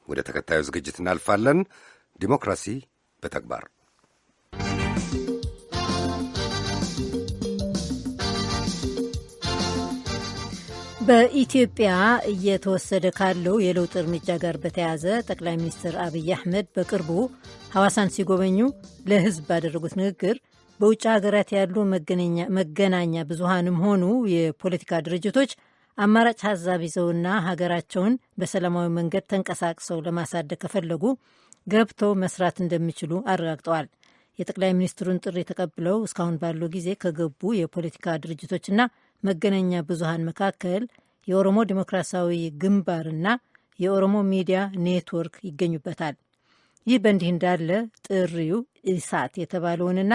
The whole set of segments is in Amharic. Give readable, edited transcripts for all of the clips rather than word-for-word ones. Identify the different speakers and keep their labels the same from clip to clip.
Speaker 1: ወደ ተከታዩ ዝግጅት እናልፋለን። ዲሞክራሲ በተግባር።
Speaker 2: በኢትዮጵያ እየተወሰደ ካለው የለውጥ እርምጃ ጋር በተያያዘ ጠቅላይ ሚኒስትር አብይ አህመድ በቅርቡ ሐዋሳን ሲጎበኙ ለሕዝብ ባደረጉት ንግግር በውጭ ሀገራት ያሉ መገናኛ ብዙሃንም ሆኑ የፖለቲካ ድርጅቶች አማራጭ ሀሳብ ይዘውና ሀገራቸውን በሰላማዊ መንገድ ተንቀሳቅሰው ለማሳደግ ከፈለጉ ገብተው መስራት እንደሚችሉ አረጋግጠዋል። የጠቅላይ ሚኒስትሩን ጥሪ ተቀብለው እስካሁን ባለው ጊዜ ከገቡ የፖለቲካ ድርጅቶችና መገናኛ ብዙሃን መካከል የኦሮሞ ዴሞክራሲያዊ ግንባርና የኦሮሞ ሚዲያ ኔትወርክ ይገኙበታል። ይህ በእንዲህ እንዳለ ጥሪው ኢሳት የተባለውንና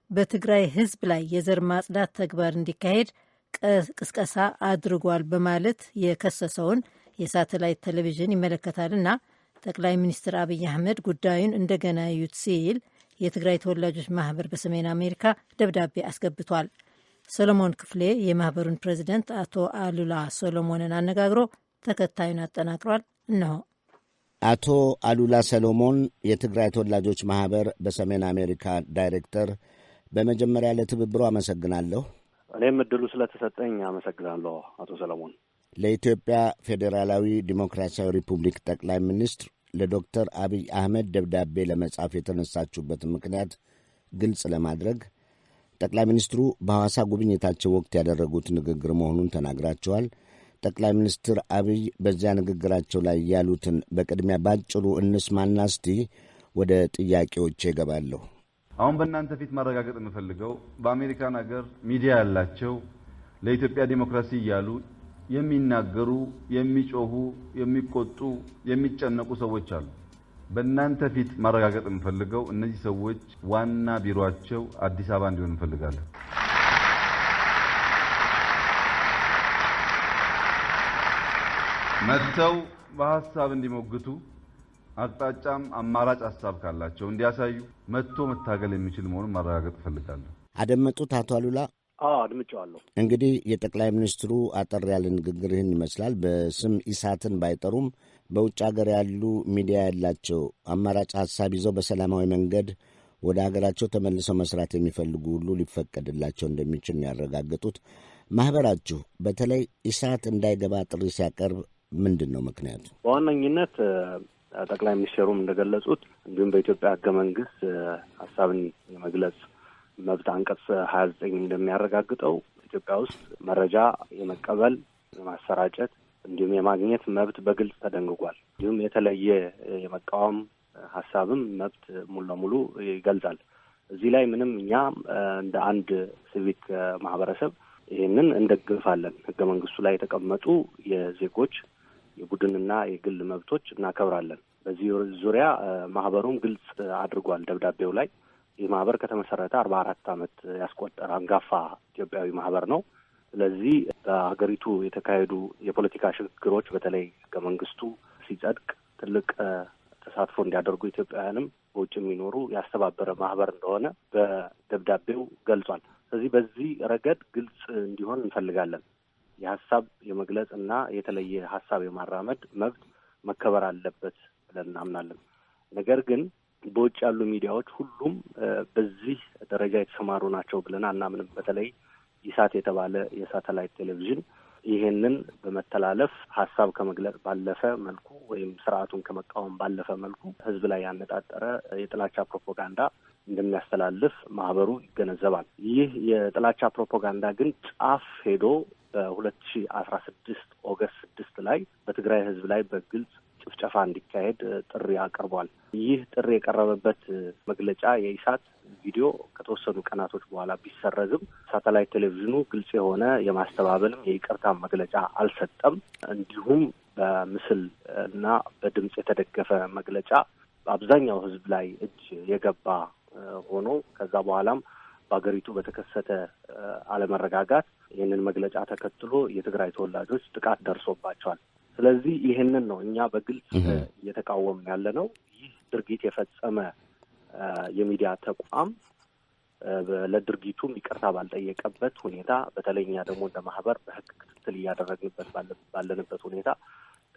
Speaker 2: በትግራይ ሕዝብ ላይ የዘር ማጽዳት ተግባር እንዲካሄድ ቅስቀሳ አድርጓል በማለት የከሰሰውን የሳተላይት ቴሌቪዥን ይመለከታልና ጠቅላይ ሚኒስትር አብይ አህመድ ጉዳዩን እንደገና ይዩት ሲል የትግራይ ተወላጆች ማህበር በሰሜን አሜሪካ ደብዳቤ አስገብቷል። ሰሎሞን ክፍሌ የማህበሩን ፕሬዚደንት አቶ አሉላ ሰሎሞንን አነጋግሮ ተከታዩን አጠናቅሯል። እነሆ።
Speaker 3: አቶ አሉላ ሰሎሞን፣ የትግራይ ተወላጆች ማኅበር በሰሜን አሜሪካ ዳይሬክተር፣ በመጀመሪያ ለትብብሩ አመሰግናለሁ።
Speaker 4: እኔም እድሉ ስለተሰጠኝ አመሰግናለሁ አቶ ሰለሞን።
Speaker 3: ለኢትዮጵያ ፌዴራላዊ ዲሞክራሲያዊ ሪፑብሊክ ጠቅላይ ሚኒስትር ለዶክተር አብይ አህመድ ደብዳቤ ለመጻፍ የተነሳችሁበትን ምክንያት ግልጽ ለማድረግ ጠቅላይ ሚኒስትሩ በሐዋሳ ጉብኝታቸው ወቅት ያደረጉት ንግግር መሆኑን ተናግራቸዋል። ጠቅላይ ሚኒስትር አብይ በዚያ ንግግራቸው ላይ ያሉትን በቅድሚያ ባጭሩ እንስማና እስቲ ወደ ጥያቄዎች እገባለሁ።
Speaker 5: አሁን በእናንተ ፊት ማረጋገጥ የምፈልገው በአሜሪካን ሀገር ሚዲያ ያላቸው ለኢትዮጵያ ዲሞክራሲ እያሉ የሚናገሩ፣ የሚጮሁ፣ የሚቆጡ፣ የሚጨነቁ ሰዎች አሉ። በእናንተ ፊት ማረጋገጥ የምፈልገው እነዚህ ሰዎች ዋና ቢሮአቸው አዲስ አበባ እንዲሆን እንፈልጋለን። መጥተው በሀሳብ እንዲሞግቱ፣ አቅጣጫም አማራጭ ሀሳብ ካላቸው እንዲያሳዩ፣ መጥቶ መታገል የሚችል መሆኑን ማረጋገጥ እፈልጋለሁ።
Speaker 3: አደመጡት አቶ አሉላ?
Speaker 4: አዎ፣ አድምጬዋለሁ።
Speaker 3: እንግዲህ የጠቅላይ ሚኒስትሩ አጠር ያለ ንግግር ይህን ይመስላል። በስም ኢሳትን ባይጠሩም በውጭ ሀገር ያሉ ሚዲያ ያላቸው አማራጭ ሀሳብ ይዘው በሰላማዊ መንገድ ወደ ሀገራቸው ተመልሰው መስራት የሚፈልጉ ሁሉ ሊፈቀድላቸው እንደሚችል ነው ያረጋገጡት። ማኅበራችሁ በተለይ ኢሳት እንዳይገባ ጥሪ ሲያቀርብ ምንድን ነው ምክንያቱ?
Speaker 4: በዋነኝነት ጠቅላይ ሚኒስትሩም እንደገለጹት እንዲሁም በኢትዮጵያ ሕገ መንግስት ሀሳብን የመግለጽ መብት አንቀጽ 29 እንደሚያረጋግጠው ኢትዮጵያ ውስጥ መረጃ የመቀበል፣ የማሰራጨት እንዲሁም የማግኘት መብት በግልጽ ተደንግጓል። እንዲሁም የተለየ የመቃወም ሀሳብም መብት ሙሉ ለሙሉ ይገልጻል። እዚህ ላይ ምንም እኛ እንደ አንድ ሲቪክ ማህበረሰብ ይህንን እንደግፋለን። ሕገ መንግስቱ ላይ የተቀመጡ የዜጎች የቡድንና የግል መብቶች እናከብራለን። በዚህ ዙሪያ ማህበሩም ግልጽ አድርጓል ደብዳቤው ላይ። ይህ ማህበር ከተመሰረተ 44 ዓመት ያስቆጠረ አንጋፋ ኢትዮጵያዊ ማህበር ነው። ስለዚህ በሀገሪቱ የተካሄዱ የፖለቲካ ሽግግሮች በተለይ ሕገ መንግስቱ ሲጸድቅ ትልቅ ተሳትፎ እንዲያደርጉ ኢትዮጵያውያንም በውጭ የሚኖሩ ያስተባበረ ማህበር እንደሆነ በደብዳቤው ገልጿል። ስለዚህ በዚህ ረገድ ግልጽ እንዲሆን እንፈልጋለን። የሀሳብ የመግለጽ እና የተለየ ሀሳብ የማራመድ መብት መከበር አለበት ብለን እናምናለን። ነገር ግን በውጭ ያሉ ሚዲያዎች ሁሉም በዚህ ደረጃ የተሰማሩ ናቸው ብለን አናምንም። በተለይ ኢሳት የተባለ የሳተላይት ቴሌቪዥን ይሄንን በመተላለፍ ሀሳብ ከመግለጽ ባለፈ መልኩ ወይም ስርዓቱን ከመቃወም ባለፈ መልኩ ሕዝብ ላይ ያነጣጠረ የጥላቻ ፕሮፓጋንዳ እንደሚያስተላልፍ ማህበሩ ይገነዘባል። ይህ የጥላቻ ፕሮፓጋንዳ ግን ጫፍ ሄዶ በ2016 August 6 ላይ በትግራይ ሕዝብ ላይ በግልጽ ጭፍጨፋ እንዲካሄድ ጥሪ አቅርቧል። ይህ ጥሪ የቀረበበት መግለጫ የኢሳት ቪዲዮ ከተወሰኑ ቀናቶች በኋላ ቢሰረዝም ሳተላይት ቴሌቪዥኑ ግልጽ የሆነ የማስተባበልም የይቅርታ መግለጫ አልሰጠም። እንዲሁም በምስል እና በድምጽ የተደገፈ መግለጫ በአብዛኛው ሕዝብ ላይ እጅ የገባ ሆኖ ከዛ በኋላም በሀገሪቱ በተከሰተ አለመረጋጋት ይህንን መግለጫ ተከትሎ የትግራይ ተወላጆች ጥቃት ደርሶባቸዋል። ስለዚህ ይህንን ነው እኛ በግልጽ እየተቃወምን ያለ ነው። ይህ ድርጊት የፈጸመ የሚዲያ ተቋም ለድርጊቱም ይቅርታ ባልጠየቀበት ሁኔታ፣ በተለይ እኛ ደግሞ እንደ ማህበር በሕግ ክትትል እያደረግንበት ባለንበት ሁኔታ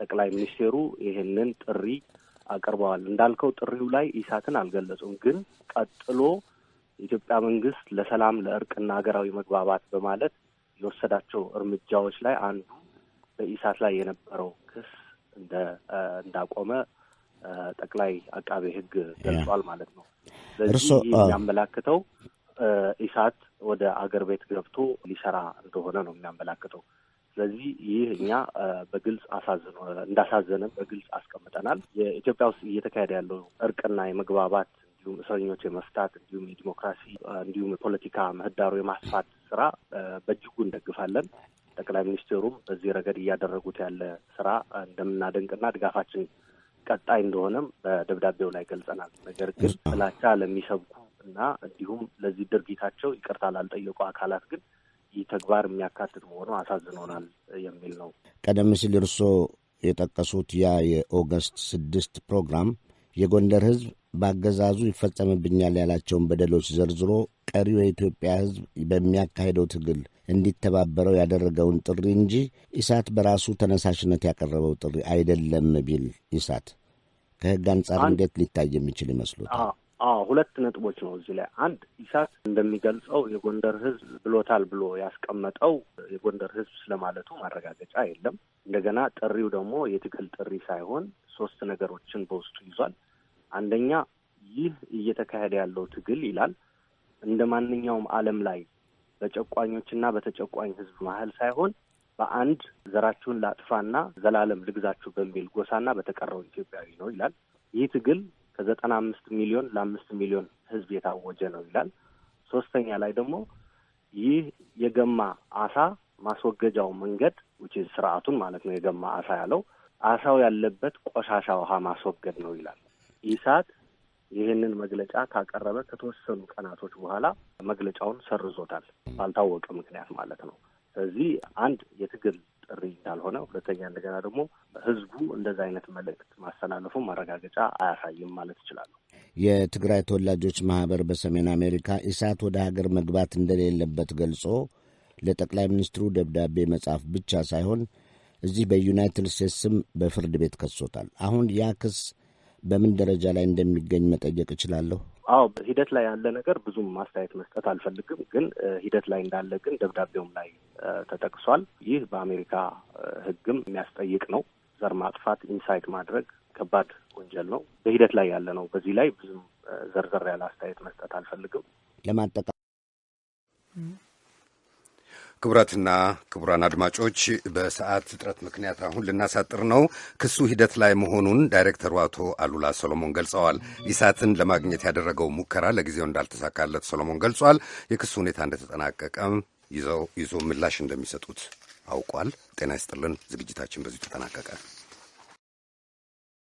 Speaker 4: ጠቅላይ ሚኒስቴሩ ይህንን ጥሪ አቅርበዋል። እንዳልከው ጥሪው ላይ ኢሳትን አልገለጹም። ግን ቀጥሎ የኢትዮጵያ መንግስት ለሰላም ለእርቅና ሀገራዊ መግባባት በማለት የወሰዳቸው እርምጃዎች ላይ አንዱ በኢሳት ላይ የነበረው ክስ እንዳቆመ ጠቅላይ አቃቤ ሕግ ገልጿል ማለት ነው። ስለዚህ ይህ የሚያመላክተው ኢሳት ወደ አገር ቤት ገብቶ ሊሰራ እንደሆነ ነው የሚያመላክተው። ስለዚህ ይህ እኛ በግልጽ እንዳሳዘነ በግልጽ አስቀምጠናል። የኢትዮጵያ ውስጥ እየተካሄደ ያለው እርቅና የመግባባት እንዲሁም እስረኞች የመፍታት እንዲሁም የዲሞክራሲ እንዲሁም የፖለቲካ ምህዳሩ የማስፋት ስራ በእጅጉ እንደግፋለን። ጠቅላይ ሚኒስትሩም በዚህ ረገድ እያደረጉት ያለ ስራ እንደምናደንቅና ድጋፋችን ቀጣይ እንደሆነም በደብዳቤው ላይ ገልጸናል። ነገር ግን ጥላቻ ለሚሰብኩ እና እንዲሁም ለዚህ ድርጊታቸው ይቅርታ ላልጠየቁ አካላት ግን ይህ ተግባር የሚያካትት መሆኑ አሳዝኖናል የሚል ነው።
Speaker 3: ቀደም ሲል እርስዎ የጠቀሱት ያ የ August 6 ፕሮግራም የጎንደር ሕዝብ በአገዛዙ ይፈጸምብኛል ያላቸውን በደሎች ዘርዝሮ ቀሪው የኢትዮጵያ ሕዝብ በሚያካሄደው ትግል እንዲተባበረው ያደረገውን ጥሪ እንጂ ኢሳት በራሱ ተነሳሽነት ያቀረበው ጥሪ አይደለም ቢል ኢሳት ከሕግ አንጻር እንዴት ሊታይ የሚችል ይመስሎታል?
Speaker 4: አዎ፣ ሁለት ነጥቦች ነው እዚህ ላይ። አንድ፣ ኢሳት እንደሚገልጸው የጎንደር ሕዝብ ብሎታል ብሎ ያስቀመጠው የጎንደር ሕዝብ ስለማለቱ ማረጋገጫ የለም። እንደገና ጥሪው ደግሞ የትግል ጥሪ ሳይሆን ሶስት ነገሮችን በውስጡ ይዟል። አንደኛ፣ ይህ እየተካሄደ ያለው ትግል ይላል እንደ ማንኛውም ዓለም ላይ በጨቋኞችና በተጨቋኝ ሕዝብ መሀል ሳይሆን በአንድ ዘራችሁን ላጥፋና ዘላለም ልግዛችሁ በሚል ጎሳና በተቀረው ኢትዮጵያዊ ነው ይላል። ይህ ትግል ከ95 ሚሊዮን ለ5 ሚሊዮን ሕዝብ የታወጀ ነው ይላል። ሶስተኛ ላይ ደግሞ ይህ የገማ አሳ ማስወገጃው መንገድ which is ስርዓቱን ማለት ነው፣ የገማ አሳ ያለው አሳው ያለበት ቆሻሻ ውሃ ማስወገድ ነው ይላል። ኢሳት ይህንን መግለጫ ካቀረበ ከተወሰኑ ቀናቶች በኋላ መግለጫውን ሰርዞታል፣ ባልታወቀ ምክንያት ማለት ነው። ስለዚህ አንድ የትግል ጥሪ እንዳልሆነ፣ ሁለተኛ እንደገና ደግሞ ህዝቡ እንደዛ አይነት መልእክት ማስተላለፉ ማረጋገጫ አያሳይም ማለት እችላለሁ።
Speaker 3: የትግራይ ተወላጆች ማህበር በሰሜን አሜሪካ ኢሳት ወደ ሀገር መግባት እንደሌለበት ገልጾ ለጠቅላይ ሚኒስትሩ ደብዳቤ መጻፍ ብቻ ሳይሆን እዚህ በዩናይትድ ስቴትስም በፍርድ ቤት ከሶታል። አሁን ያ ክስ በምን ደረጃ ላይ እንደሚገኝ መጠየቅ እችላለሁ?
Speaker 4: አዎ፣ ሂደት ላይ ያለ ነገር ብዙም ማስተያየት መስጠት አልፈልግም። ግን ሂደት ላይ እንዳለ ግን ደብዳቤውም ላይ ተጠቅሷል። ይህ በአሜሪካ ሕግም የሚያስጠይቅ ነው። ዘር ማጥፋት incite ማድረግ ከባድ ወንጀል ነው። በሂደት ላይ ያለ ነው። በዚህ ላይ ብዙም ዘርዘር ያለ አስተያየት መስጠት አልፈልግም።
Speaker 3: ለማጠቃ
Speaker 1: ክቡራትና ክቡራን አድማጮች፣ በሰዓት እጥረት ምክንያት አሁን ልናሳጥር ነው። ክሱ ሂደት ላይ መሆኑን ዳይሬክተሩ አቶ አሉላ ሰሎሞን ገልጸዋል። ኢሳትን ለማግኘት ያደረገው ሙከራ ለጊዜው እንዳልተሳካለት ሰሎሞን ገልጿል። የክሱ ሁኔታ እንደተጠናቀቀም ይዘው ይዞ ምላሽ እንደሚሰጡት አውቋል። ጤና ይስጥልን። ዝግጅታችን በዚሁ ተጠናቀቀ።